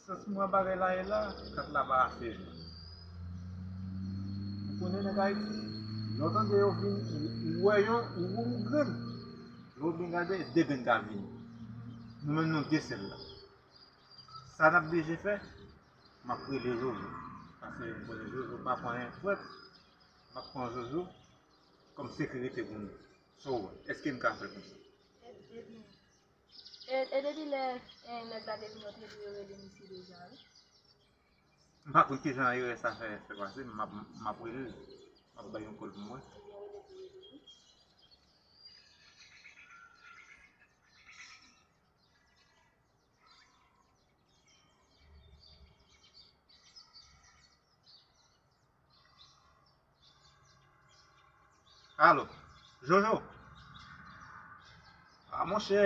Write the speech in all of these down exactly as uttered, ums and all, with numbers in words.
Sans mwen bagay la ye la, kat la pa ase vre. Ou konnen nèg Ayiti, lè w tande yo vin, ou wè yon, ou wè yon grenn. Lè w byen gade, de grenn ka vini. Nou menm nou de sèl la. Sa n ap blije fè, m ap rele Jojo. Paske m konnen Jojo pa pran anyen frèt, m ap pran Jojo kòm sekirite pou nou. Sa w wè, èske m ka fè konsa? E, e, e depi lè, e, nèg la te vin antre li, yo rele misye deja, wi. M pa konn kijan erè sa fè, fè pase, m ap, m ap rele l. M ap bay yon kòl pou mwen. Alo, Jojo. A, monchè,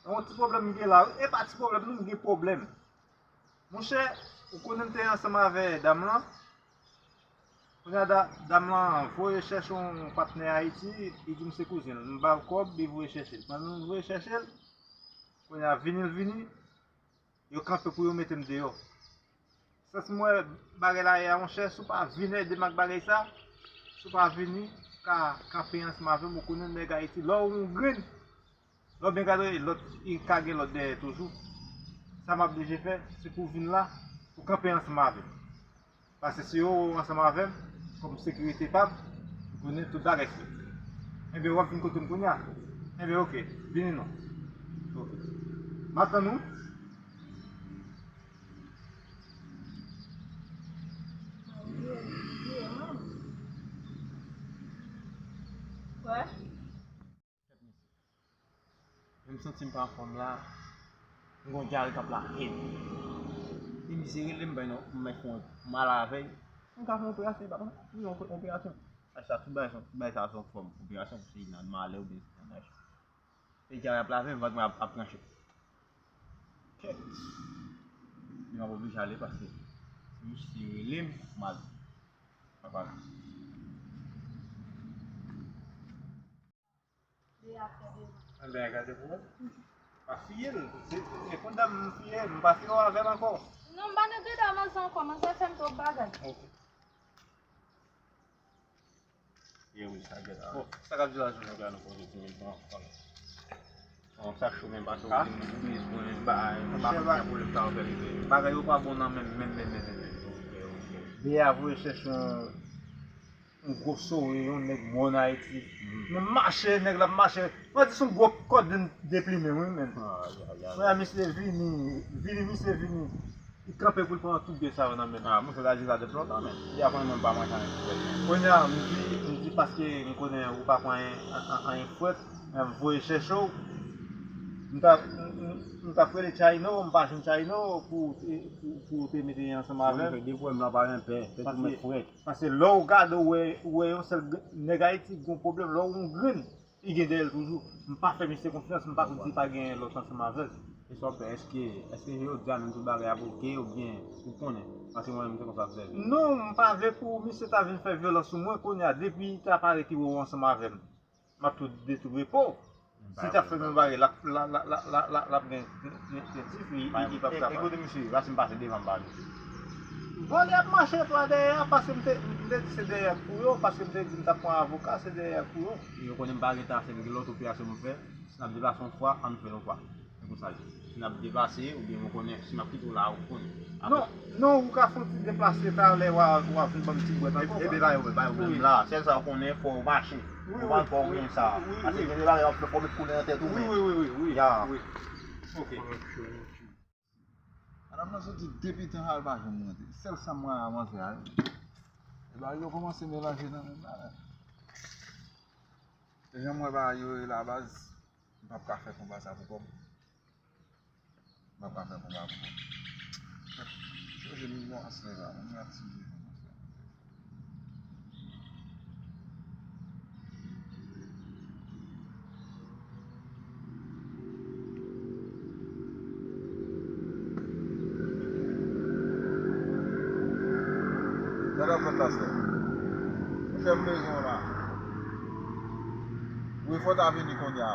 yon ti pwoblèm m gen la, wi. E pa ti pwoblèm, non, m gen pwoblèm. Monchè, ou konnen m te ansanm avè dam lan. Kounye a, da-, dam lan voye chèche yon patnè Ayiti, li di m se kouzen l. M ba l kòb, li voye chèche l. Pandan l voye chèche l, kounye a, vini l vini, yo kanpe pou yo mete m deyò. Sans mwen bagay la ye a, monchè, si w pa vin ede m ak bagay sa, si w pa vini, ka kanpe ansanm avè m, ou konnen nèg Ayiti, lè w yon grenn, lè w byen gade, lòt, li ka gen lòt dèyè toujou. Sa m ap blije fè, se pou w vin la, pou w kanpe ansanm avè m. Paske si yo wè w ansanm avè m, kòm sekirite pa m, ou konnen tout bagay fèt. Enben, w ap vin kote m kounye a. Enben, oke, vini non. Oke. M ap tann ou. Wè. Men m santi m pa anfòm la, m gon dyare k ap lage m. E misye rele m, bay non, m mèt fè yon mal avè l. M ka fè yon operasyon, li pa konn, li yon operasyon. Sa, sa, tout bagay, tout bagay sa se yon fòm operasyon, pou se nan malè oubyen se nan naj. E dyare ap lave m, vant mwen ap, ap tranche. Kèt. Men m ap oblije ale paske misye rele m, m ale. Papa la. Enben, gade pou wè. Pa fiye l. Se, se konn dam m fiye, m pa fiye w avè l ankò. Non, m pa nan gade manzè ankò, manzè fè m twòp bagay. Ok. Ye wi, sa gèt. Bon, sa k ap di la, jounen jodi a nou poze ti men pran kòl. Yon sak cho menm pase ou di m ou bezwen bay, m pa konn kòman pou lè m ta fè rive. Bagay yo pa bon nan menm, menm, menm, menm, menm, menm. Ok, ok. Bèya voye chèche yon, yon gwo sore, yon nèg mòn Ayiti. Men mache, nèg la ap mache. Mwen di se yon gwo kòd deplimen, wi, menm. Ay, ay, ay. Frè, misye vini, vini, misye vini. Li kanpe pou l pran tout byen sa yo nan men l. Ah, monchè, la di sa depi lontan, men. Li ap pran mwen pa manje anyen frèt, men. Kounye a, m di, m di paske m konnen ou pa pran anyen, an-, an-, anyen frèt, men m voye chèche w. M t ap, m, m, m t ap rele Tchayno, m pa jwenn Tchayno pou, pou, pou te mete ansanm avè m. Monchè, de pwoblèm la pa gen pè, tèt ou mèt frèt. Paske lè w gade, w wè, w wè yon sèl gr-, nèg Ayiti gon pwoblèm, lè w yon grenn, li gen dèyè l toujou. M pa fè misye konfyans, m pa konn si pa gen lòt ansanm avè l. E sa w pè, èske, èske jodi a menm tout bagay ap oke oubyen ou konnen? Paske mwen menm se konsa m fè. Non, m pa vle pou misye ta vin fè vyolans sou mwen kounye a, depi li ta parèt li wè w ansanm avè m, m ap tou detwi repo. Si l ta fè menm bagay, l ap, l ap, l ap gen krentif, li, li, li p ap kapab. E kote misye ye? Pase m pase devan m pa misye. Vòlè ap mache twa dèyè a, paske m te, m te di se dèyè k pou yo, paske m te di m t ap pran avoka, se dèyè k pou yo. Yo konnen m pa gen tan ase, m gen lòt operasyon pou m fè. Si n ap deplase yon fwa, ann fè l yon fwa. Se konsa l ye. Si n ap deplase, oubyen mwen konnen, si m ap kite w la, ou konnen. Non, non, ou ka fè yon ti deplase, talè w a, w a vin ban m ti bwèt ankò. Epi pa gen pwoblèm la. Sèl sa w konnen, fò w mache. Ou pa, fò w gen sa. Paske gen de bagay w ap fè, fò w met koulè nan tèt ou menm. Wi, wi, wi, wi. Ok. Madanm nan soti depi tan sa, l pa janm rantre. Sèl sa m wè a, manzè a. E bagay yo kòmanse melanje nan menm la. E jan m wè bagay yo ye la, baz, m p ap ka fè konba sa pou kòb. M ap ka fè konba pou kòb. Chonje m nan aswè la, m nan ti. Sa k ap fèt la, sè? Monchè, m bezwen w la. Wi, fò w ta vini kounye a.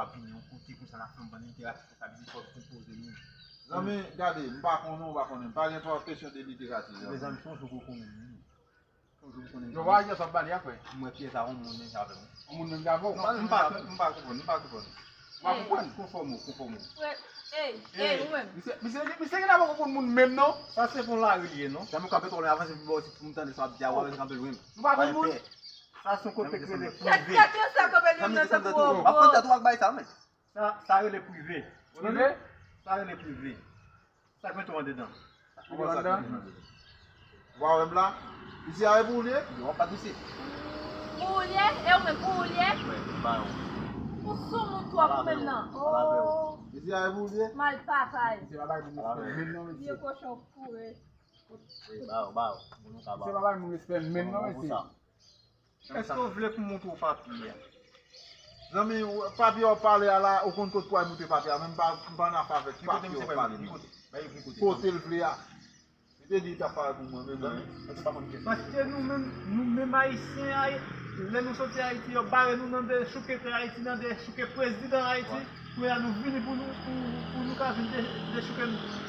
kapab vini yon kote konsa n ap fè yon bann literati konsa, vini fò konpoze nou. Zanmi, gade, m pa konnen, ou pa konnen. M pa gen twòp kesyon de literati, zanmi. Mezanmi, se yon jou pou konnen, wi. Se yon jou pou konnen. Yo, pa gen sa w ap pale a, frè. M wè pyès a yon moun menm jan avè w. Yon moun menm jan avè w? Non, m pa, m pa konprann, m pa konprann. Ou pa konprann? Konfòme w, konfòme w. Ey, ey, ou menm. Misye, misye, misye genlè poko konn moun menm, non. Sa se pou lari li ye, non. Janm kanpe twò lwen, avanse pi bò, si pou m tande sa w ap di a, w avanse kanpe lwen. Nou pa konn moun. Sa se yon kote ki rele prive. Tèt yo sa kanpe lwen nan tankou yon bò. W ap pran tèt ou ak bay sa, men. Sa, sa rele prive. Ou tande? Sa rele prive. Sa k mete w andedan. Ou andedan? Ou pa wè m la? Isi a e pou ou li ye? Yo, w ap pa touche. Pou ou li ye? E ou menm, pou ou li ye? Ou sou moun twòp ou menm nan. Oh. Isi a e pou ou li ye? Mal papay. Misye pa bay moun respè menm non, mesye. Vye kochon pouri. Wi, ba yo, ba yo. Misye pa bay moun respè menm non, mesye. Èske w vle pou m montre w papye a? Zanmi, papye w ap pale a la, ou konn kot pou al montre papye a, men m pa, m pa nan afè avèk papye w ap pale non. Kote l vle a. Li te di li t ap pale pou mwen, men mwen. Paske nou menm, nou menm Ayisyen, lè nou soti Ayiti, yo bare nou nan dechouke tè Ayiti, nan dechouke prezidan Ayiti. Kounye a nou vini pou nou, pou, pou nou ka vin de, dechouke nou.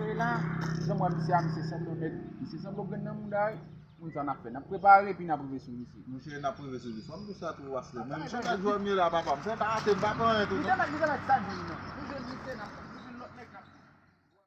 yo ye la. Jan m wè misye a, misye sanble yon nèg, misye sanble yon grenn nan mouda wi. Moun sa n ap fè, n ap prepare epi n ap rive sou misye. Monchè, n ap rive sou li. Fò m di sa tou, Asle. Men misye, nèg jwè m ye la, papa. Misye pa rate, m pa pran anyen tou, non. Misye mèt, misye mèt sa di non. Misye, misye n ap